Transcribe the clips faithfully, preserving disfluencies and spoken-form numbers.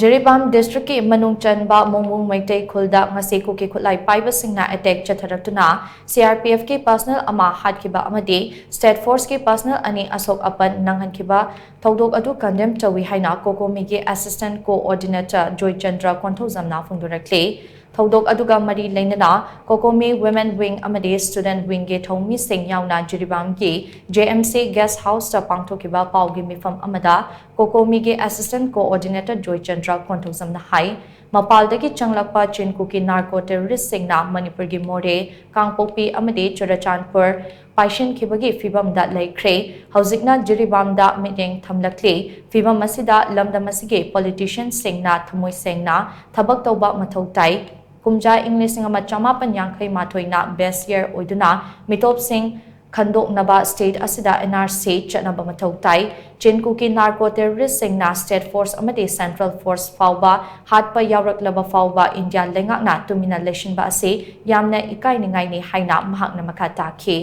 ꯖꯤꯔꯤꯕꯥꯝ ꯗꯤꯁꯇ꯭ꯔꯤꯛꯀꯤ ꯃꯅꯨꯡ ꯆꯟꯕ ꯃꯣꯡꯃꯨꯡ ꯃꯩꯇꯩ ꯈꯨꯜꯗ ꯉꯁꯤ ꯀꯨꯀꯤ ꯈꯨꯠꯂꯥꯏ ꯄꯥꯏꯕꯁꯤꯡꯅ attack ꯆꯠꯊꯔꯛꯇꯨꯅ C R P ꯑꯦꯐꯀꯤ personal ꯑꯃ ꯍꯥꯠꯈꯤꯕ ꯑꯃꯗꯤ ꯁ꯭ꯇꯦꯠ ꯐꯣꯔꯁꯀꯤ ꯄꯔꯁꯅꯦꯜ ꯑꯅꯤ ꯑꯁꯣꯛ ꯑꯄꯟ ꯅꯪꯍꯟꯈꯤꯕ ꯊꯧꯗꯣꯛ ꯑꯗꯨ ꯀꯟꯗꯦꯝ ꯇꯧꯏ ꯍꯥꯏꯅ ꯀꯣꯀꯣꯃꯤꯒꯤ ꯑꯦꯁꯤꯁꯇꯦꯟꯠ ꯀꯣꯑꯣꯔꯗꯤꯅꯦꯇꯔ ꯖꯣꯏꯆꯟꯗ꯭ꯔ ꯀꯣꯟꯊꯧꯖꯝꯅ ꯐꯣꯡꯗꯣꯔꯛꯂꯤ꯫ ꯊꯧꯗꯣꯛ ꯑꯗꯨꯒ ꯃꯔꯤ ꯂꯩꯅꯅ ꯀꯣꯀꯣꯃꯤ ꯋꯤꯃꯦꯟ ꯋꯤꯡ ꯑꯃꯗꯤ ꯁ꯭ꯇꯨꯗꯦꯟꯠ ꯋꯤꯡꯒꯤ ꯊꯧꯃꯤꯁꯤꯡ ꯌꯥꯎꯅ ꯖꯤꯔꯤꯕꯥꯝꯒꯤ ꯖꯦ ꯑꯦꯝ ꯁꯤ ꯒꯦꯁ ꯍꯥꯎꯁꯇ ꯄꯥꯡꯊꯣꯛꯈꯤꯕ ꯄꯥꯎꯒꯤ ꯃꯤꯐꯝ ꯑꯃꯗ ꯀꯣꯀꯣꯃꯤꯒꯤ ꯑꯦꯁꯤꯁꯇꯦꯟꯠ ꯀꯣꯑꯣꯔꯗꯤꯅꯦꯇꯔ ꯖꯣꯏꯆꯟꯗ꯭ꯔ ꯀꯣꯟꯊꯧꯖꯝꯅ ꯍꯥꯏ, ꯃꯄꯥꯜꯗꯒꯤ ꯆꯪꯂꯛꯄ ꯆꯤꯟ ꯀꯨꯀꯤ ꯅꯥꯔꯀꯣ ꯇꯦꯔꯣꯔꯤꯁꯁꯤꯡꯅ ꯃꯅꯤꯄꯨꯔꯒꯤ ꯃꯣꯔꯦ, ꯀꯥꯡꯄꯣꯛꯄꯤ ꯑꯃꯗꯤ ꯆꯨꯔꯆꯥꯟꯄꯨꯔ ꯄꯥꯏꯁꯤꯟꯈꯤꯕꯒꯤ ꯐꯤꯕꯝꯗ ꯂꯩꯈ꯭ꯔꯦ꯫ ꯍꯧꯖꯤꯛꯅ ꯖꯤꯔꯤꯕꯥꯝꯗ ꯃꯤꯠꯌꯦꯡ ꯊꯝꯂꯛꯂꯤ꯫ ꯐꯤꯕꯝ ꯑꯁꯤꯗ ꯂꯝꯗꯝ ꯑꯁꯤꯒꯤ ꯄꯣꯂꯤꯇꯤꯁꯤꯌꯟꯁꯤꯡꯅ ꯊꯃꯣꯏ ꯁꯦꯡꯅ ꯊꯕꯛ ꯇꯧꯕ ꯃꯊꯧ ꯇꯥꯏ꯫ ꯀꯨꯝꯖꯥ ꯏꯪ ꯂꯤꯁꯤꯡ ꯑꯃ ꯆꯃꯥꯄꯟ ꯌꯥꯡꯈꯩ ꯃꯥꯊꯣꯏꯅ ꯕꯦꯁ ꯌꯔ ꯑꯣꯏꯗꯨꯅ ꯃꯤꯇꯣꯞꯁꯤꯡ ꯈꯟꯗꯣꯛꯅꯕ ꯁ꯭ꯇꯦꯠ ꯑꯁꯤꯗ ꯑꯦꯟ ꯑꯥꯔ ꯁꯤ ꯆꯠꯅꯕ ꯃꯊꯧ ꯇꯥꯏ꯫ ꯆꯤꯟ ꯀꯨꯀꯤ ꯅꯥꯔꯀꯣ ꯇꯦꯔꯣꯔꯤꯁꯁꯤꯡꯅ ꯁ꯭ꯇꯦꯠ ꯐꯣꯔꯁ ꯑꯃꯗꯤ ꯁꯦꯟꯇ꯭ꯔꯦꯜ ꯐꯣꯔꯁ ꯐꯥꯎꯕ ꯍꯥꯠꯄ ꯌꯥꯎꯔꯛꯂꯕ ꯐꯥꯎꯕ ꯏꯟꯗꯤꯌꯥ ꯂꯩꯉꯥꯛꯅ ꯇꯨꯃꯤꯟꯅ ꯂꯩꯁꯤꯟꯕ ꯑꯁꯤ ꯌꯥꯝꯅ ꯏꯀꯥꯏꯅꯤꯡꯉꯥꯏꯅꯤ ꯍꯥꯏꯅ ꯃꯍꯥꯛꯅ ꯃꯈꯥ ꯇꯥꯈꯤ꯫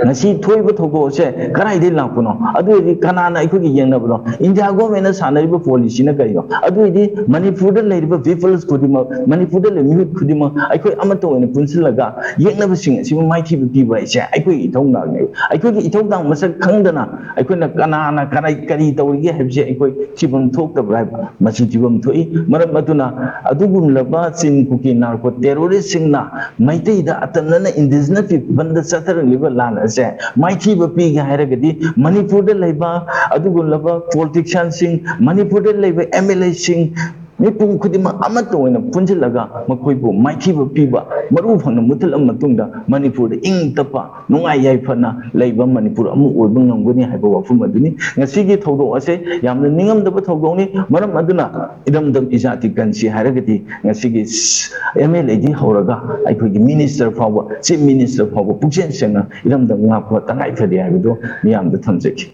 ꯉꯁꯤ ꯊꯣꯛꯏꯕ ꯊꯧꯗꯣꯛ ꯑꯁꯦ ꯀꯗꯥꯏꯗꯒꯤ ꯂꯥꯛꯄꯅꯣ? ꯑꯗꯨ ꯑꯣꯏꯔꯗꯤ ꯀꯅꯥꯅ ꯑꯩꯈꯣꯏꯒꯤ ꯌꯦꯡꯅꯕꯅꯣ? ꯏꯟꯗꯤꯌꯥ ꯒꯣꯔꯃꯦꯟꯅ ꯁꯥꯟꯅꯔꯤꯕ ꯄꯣꯂꯤꯁꯤꯅ ꯀꯔꯤꯅꯣ? ꯑꯗꯨ ꯑꯣꯏꯔꯗꯤ ꯃꯅꯤꯄꯨꯔꯗ ꯂꯩꯔꯤꯕ ꯄꯤꯄꯜꯁ ꯈꯨꯗꯤꯡꯃꯛ, ꯃꯅꯤꯄꯨꯔꯗ ꯂꯩꯕ ꯃꯤꯍꯨꯠ ꯈꯨꯗꯤꯡꯃꯛ ꯑꯩꯈꯣꯏ ꯑꯃꯠꯇ ꯑꯣꯏꯅ ꯄꯨꯟꯁꯤꯜꯂꯒ ꯌꯦꯛꯅꯕꯁꯤꯡ ꯑꯁꯤꯕꯨ ꯃꯥꯏꯊꯤꯕ ꯄꯤꯕ ꯍꯥꯏꯁꯦ ꯑꯩꯈꯣꯏꯒꯤ ꯏꯊꯧꯗꯥꯡꯅꯦꯕ꯫ ꯑꯩꯈꯣꯏꯒꯤ ꯏꯊꯧꯗꯥꯡ ꯃꯁꯛ ꯈꯪꯗꯅ ꯑꯩꯈꯣꯏꯅ ꯀꯅꯥꯅ ꯀꯔꯤ, ꯀꯔꯤ ꯇꯧꯔꯤꯒꯦ ꯍꯥꯏꯕꯁꯦ ꯑꯩꯈꯣꯏ ꯊꯤꯐꯝ ꯊꯣꯛꯇꯕ꯭ꯔꯥ ꯍꯥꯏꯕ ꯃꯁꯤ ꯊꯤꯐꯝ ꯊꯣꯛꯏ꯫ ꯃꯔꯝ ꯑꯗꯨꯅ ꯑꯗꯨꯒꯨꯝꯂꯕ ꯆꯤꯟ ꯀꯨꯀꯤ ꯅꯥꯔꯀꯣ ꯇꯦꯔꯣꯔꯤꯁꯁꯤꯡꯅ ꯃꯩꯇꯩꯗ ꯑꯇꯝꯅꯅ ꯏꯟꯗꯤꯖꯤꯅꯁ ꯄꯤꯄꯜꯗ ꯆꯠꯊꯔꯛꯂꯤꯕ ꯂꯥꯟ ꯑꯁꯦ ꯃꯥꯏꯊꯤꯕ ꯄꯤꯒꯦ ꯍꯥꯏꯔꯒꯗꯤ ꯃꯅꯤꯄꯨꯔꯗ ꯂꯩꯕ ꯑꯗꯨꯒꯨꯝꯂꯕ ꯄꯣꯂꯤꯇꯤꯁꯤꯌꯥꯟꯁꯤꯡ, ꯃꯅꯤꯄꯨꯔꯗ ꯂꯩꯕ ꯑꯦꯝ ꯑꯦꯜ ꯑꯦꯁꯤꯡ, ꯃꯤꯄꯨꯝ ꯈꯨꯗꯤꯡꯃꯛ ꯑꯃꯠꯇ ꯑꯣꯏꯅ ꯄꯨꯟꯁꯤꯜꯂꯒ ꯃꯈꯣꯏꯕꯨ ꯃꯥꯏꯊꯤꯕ ꯄꯤꯕ, ꯃꯔꯨ ꯐꯪꯅ ꯃꯨꯊꯠꯂꯕ ꯃꯇꯨꯡꯗ ꯃꯅꯤꯄꯨꯔꯗ ꯏꯪ ꯇꯞꯄ, ꯅꯨꯡꯉꯥꯏ ꯌꯥꯏꯐꯅ ꯂꯩꯕ ꯃꯅꯤꯄꯨꯔ ꯑꯃ ꯑꯣꯏꯕ ꯉꯝꯒꯅꯤ ꯍꯥꯏꯕ ꯋꯥꯐꯝ ꯑꯗꯨꯅꯤ꯫ ꯉꯁꯤꯒꯤ ꯊꯧꯗꯣꯛ ꯑꯁꯦ ꯌꯥꯝꯅ ꯅꯤꯡꯉꯝꯗꯕ ꯊꯧꯗꯣꯛꯅꯤ꯫ ꯃꯔꯝ ꯑꯗꯨꯅ ꯏꯔꯝꯗꯝ ꯏꯖꯥꯇꯤ ꯀꯟꯁꯤ ꯍꯥꯏꯔꯒꯗꯤ ꯉꯁꯤꯒꯤ ꯑꯦꯝ ꯑꯦꯜ ꯑꯦꯗꯒꯤ ꯍꯧꯔꯒ ꯑꯩꯈꯣꯏꯒꯤ ꯃꯤꯅꯤꯁꯇꯔ ꯐꯥꯎꯕ, ꯆꯤꯐ ꯃꯤꯅꯤꯁꯇꯔ ꯐꯥꯎꯕ ꯄꯨꯛꯆꯦꯜ ꯁꯦꯡꯅ ꯏꯔꯝꯗꯝ ꯉꯥꯛꯄ ꯇꯉꯥꯏ ꯐꯗꯦ ꯍꯥꯏꯕꯗꯨ ꯃꯤꯌꯥꯝꯗ ꯊꯝꯖꯒꯦ꯫